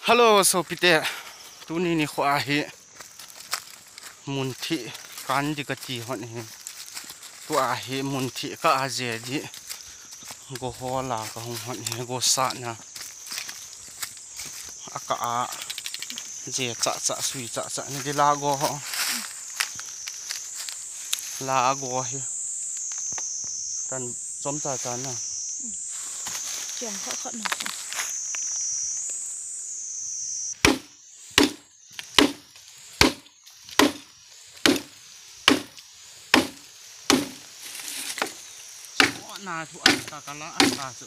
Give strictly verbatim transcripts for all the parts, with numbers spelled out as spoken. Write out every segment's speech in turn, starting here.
Hello, sopite. Tuni nikho ahi. Munthih kan di kati hon hi. Tua hi munthih ka aje di. Go hola ka hung hon hi, go sa na. Aka aje cha cha, sui cha cha ni di la go ho. La go hi. Tan chom cha cha na. Chiang kha kha na. Na thu an ta kala an ta chu.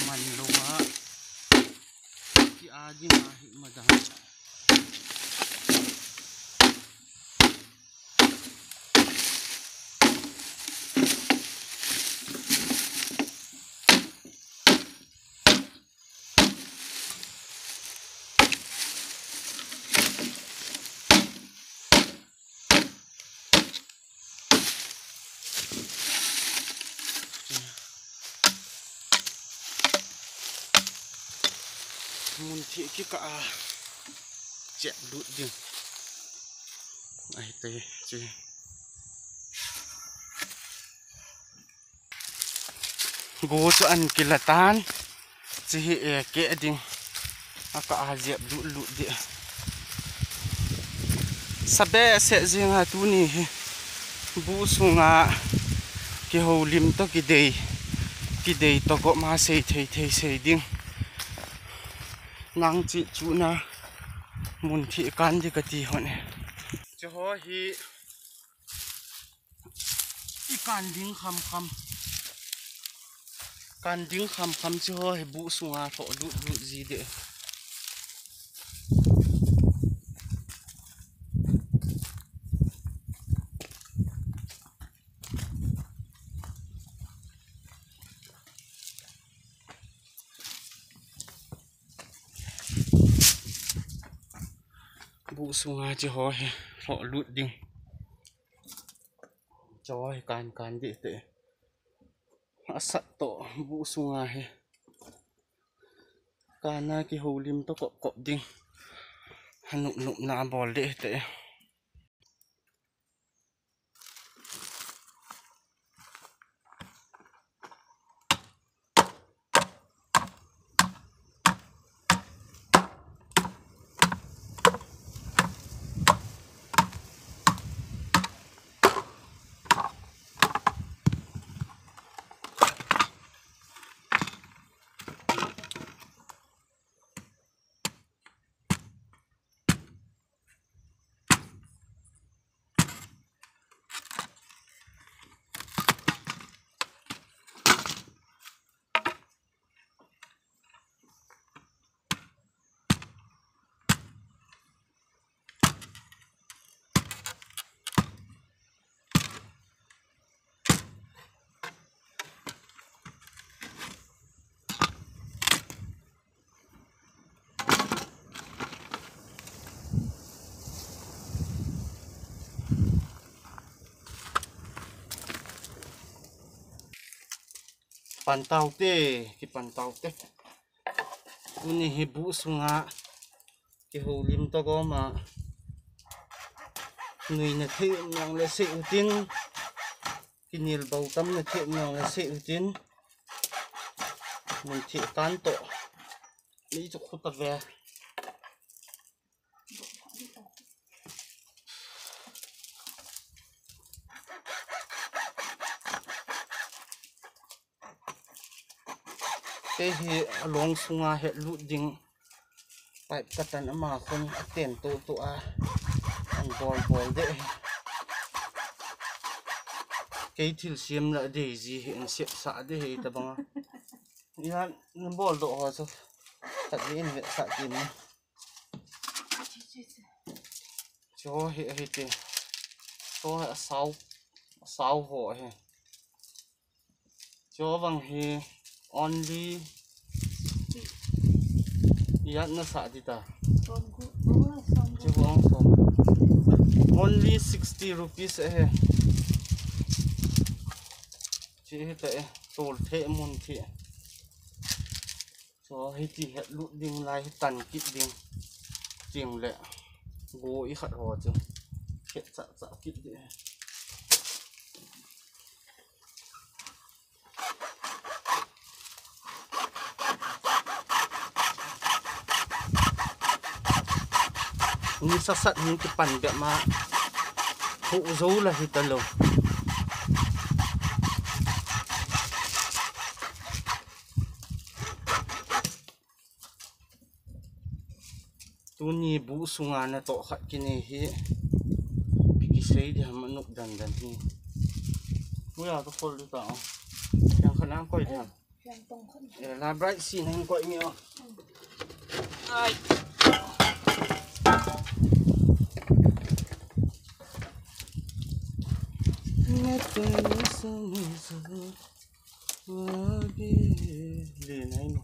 Man lo a. Ki a ding a hi ma da. Munthih kikah a chep lut ding. Ahi te chi. Go chu an kila tan. Chi hi e ke ding. Aka a jep lut lut di. Sabe se jing a tuni hi. Bu sunga kihoulim to kidei. Kidei to ko ma sei thei thei sei ding. Nang chi chu na munthih kan di kati hon e. Chi ho hi. I kan ding kham kham. Kan ding kham kham chi ho hi bu sunga tho lut lut ji de. Bu sunga chi ho hi tho lut ding. Cho hi kan kan di te. Asat to bu sunga hi. Kana kihoulim to kop kop ding. Hanup nup na bol de te. Pan tau te, kipan tau te. Tuni hi bu sunga kihoulim to gom a. Nui na thei um nang le sei utin. Kinil bau tam na thei um nang le sei utin. Mun thei tan to. Ni chu khu ta ve. Kei hi a long sunga he lut ding pipe ka tan ama khun a ten to to a an bol bol de. Kei thil siam la dei ji hi an siap sa de hi ta banga. Ina na bol do ho chu. Tat ve in ve sa ti ni. Cho hi, hi ti. Cho hi a sau, a sau ho hi. Cho vang hi only ijat na sa ti ta. Chi vang som. Only sixty rupees ahi. Chi hi ta e, tol the mun thi. To hiti het lut ding lai, hi tan kit ding. Ting le go i khat ho chu. Het cha cha kit ding. Ni sasat ni kipan be ma. Hu zo la hi ta lo. Tuni bu sunga na to khat kini hi. Pi kisei di ham nuk dan dan hi. Muya ka kol di ta. Yang khat na koi di ham. Yang tong khat. Eh, la bright si na koi mi o. Ai. Mete sa sa. Wa ge le nai no.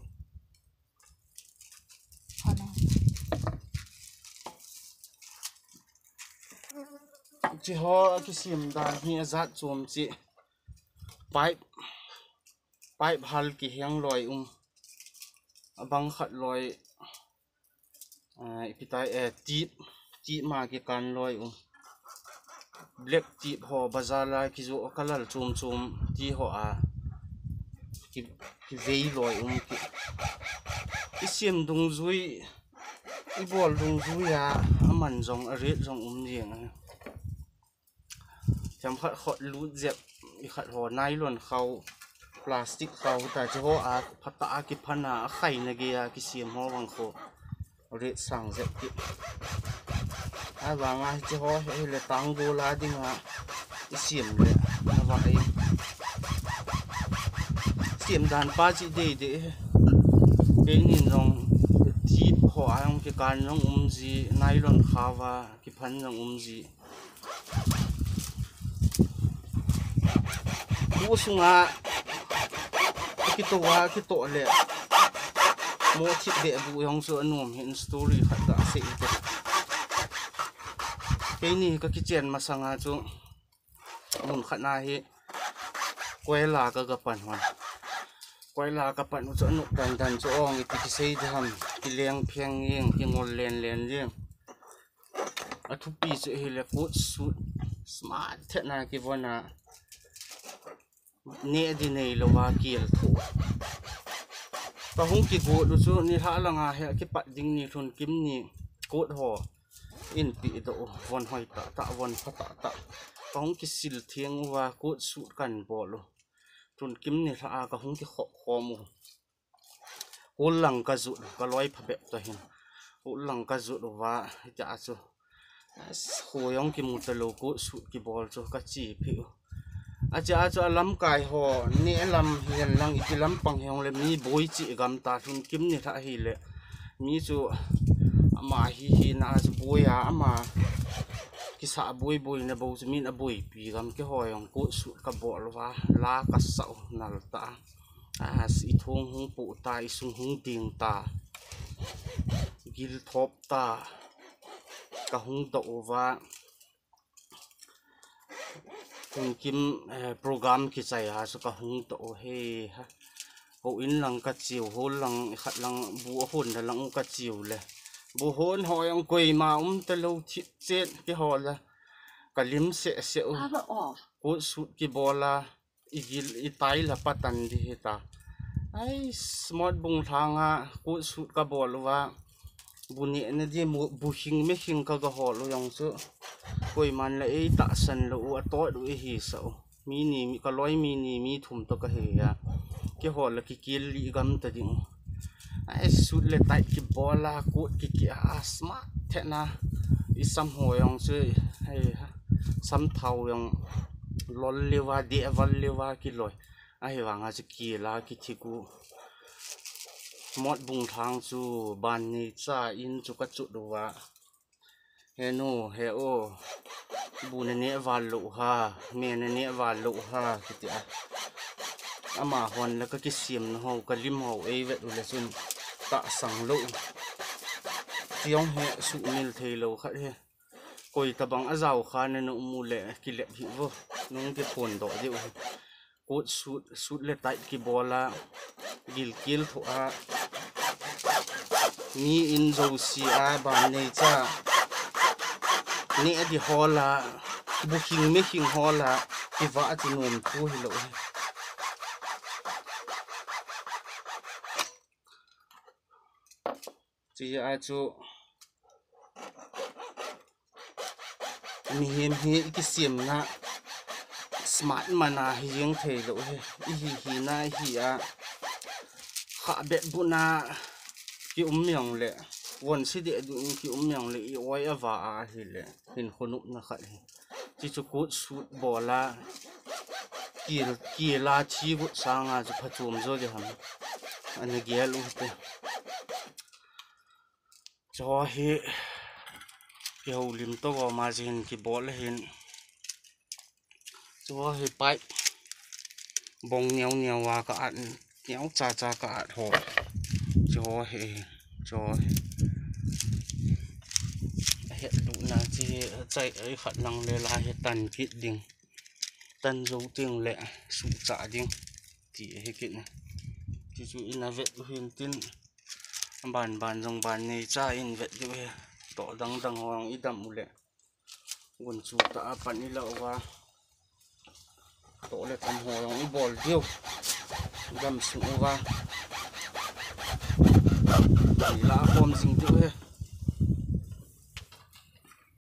Chi ho a kisim dan hi a jat chom chi. Pipe, pipe hal kiheng loi um. A bang khat loi, ah, ipi tai, eh, tip, tip ma kikan loi um. Black tip ho bazar la kijo a kalal chom chom ti ho a ki, kivei loi um ki. I sim dungjui, i bol dungjui a, a man jong, a rate jong um jeng a. Themkhat khot lut jep, i khat ho nylon khau, plastic khau ta chi ho a, phat a kiphan a, a khai na ge a, kisim ho vang kho. Rate sang jep ki. A vang a chi ho he le tang go la ding a, i sim le, a va i. Sim dan pa chi dei dei. Keinin jong, tip ho a jong kikan jong um ji, nylon khau a, kiphan jong um ji. Bu sunga kito a, kito le. Mo thip be bu jong chu anom hin story khat ka sei te. Keini ka kichen masanga chu mun khat na hi koila ka ka pan hon. Koila ka pan u chu anuk dan dan chu ong ipi kisei di ham. Kileng pheng jeng, kingol len len jeng. A thupi chu hi le coat suit smart thet na kivon a. Ne di nei lo va kiel thu. Ka hung kigot u chu ni lha langa he kipat ding ni lhun kim ni coat ho. In pi do u von hoi ta ta von pha ta ta. Ka hung kisil thiang u va coat suit kan bol u. Lhun kim ni lha a ka hung kikhop khom u. Hol lang ka jut, ka loi pha bep ta hin. Hol lang ka jut uva, hitia chu. As, ho jong kimu ta lo coat suit kibol chu ka chi phi u. Achia chu a lamkai ho, ne lam hihen lang iti lampang hijongle mi boi chi gam ta lhun kim ni lha hi le. Mi chu ama hi hi na chu boi a ama kisa boi boi na bo chu min a boipi gam keiho jong coat suit ka bol uva, la ka sa u nal ta. As, i thong hung pu ta, i sung hung ding ta. Gil thop ta. Ka hung do uva. Lhun kim, eh, program kichai a chu ka hung do u he ha. Ho in lang ka chiu, hol lang, khat lang bu a hon da lang u ka chiu le. Bu hon ho jong koima um ta lo thip chet keiho la. Ka lim se se u. Coat suit kibol a. I gil, i tai la patan di hi ta. Ai, smart bung lhanga, coat suit ka bol uva. Bu ne na di mu, bu hing me hing ka ga hol u jong chu. Koiman la ei tahsan lo u, a tot u i hi sa u. Mi ni, mi, ka loi mi ni, mi thum to ka hi a. Keiho la kikil li gam ta ding u. Ai, suit le tai kibol a, coat kiki a, smart thet na. I sam ho jong chu, ai, sam thau jong lol le uva, de val le uva kiloi. Ahivanga chu kila kithi ku. Mot bung thang chu ban ni cha in chu ka chut uva. He nu, he o. Bu na ne val lo ha, me na ne val lo ha, kiti a. Ama hon la ka kisim na ho, ka lim ho, ei vet u le chun ta sang lo. Tiong he su mil thei lo khat he. Koi tabang a jao kha na nu mu le kilep hi vo. Nung ke phon do de u. Coat suit, suit le tai kibol a. Gil kil tho a. Mi in jouse a ban neicha neh di hola, bu hing me hing hola, kivah a chu nom thu hilou hi. Chia chu mihem hi i kisemna smart mana hi jeng theilou hi. I hi hina hi a, kha bet bu na ki um miang le, won si de du in ki um miang le, i oi a va a hi le, hin khonupna khat hi. Chi chu kut sut bola, kil, kila chi gut sanga chu phachom jo de ham. Ana gel u te. Cho hi, kihoulim to go ma jin kibol hin. Cho hi pipe bong niau niau a ka at, niau cha cha ka at ho. Cho hi, cho hi. Het du na chi chai ai khat lang le la hi tan kit ding. Tan jo ting le su cha ding. Ti hi kit na. Ti chu ina vet u hin tin. Ban ban jong ban neicha in vet diu hi. To dang dang ho jong i dam u le. Gun chu ta a pan i la uva. To le tam ho jong i bol diu. Dam sung uva. I la khom jing diu hi.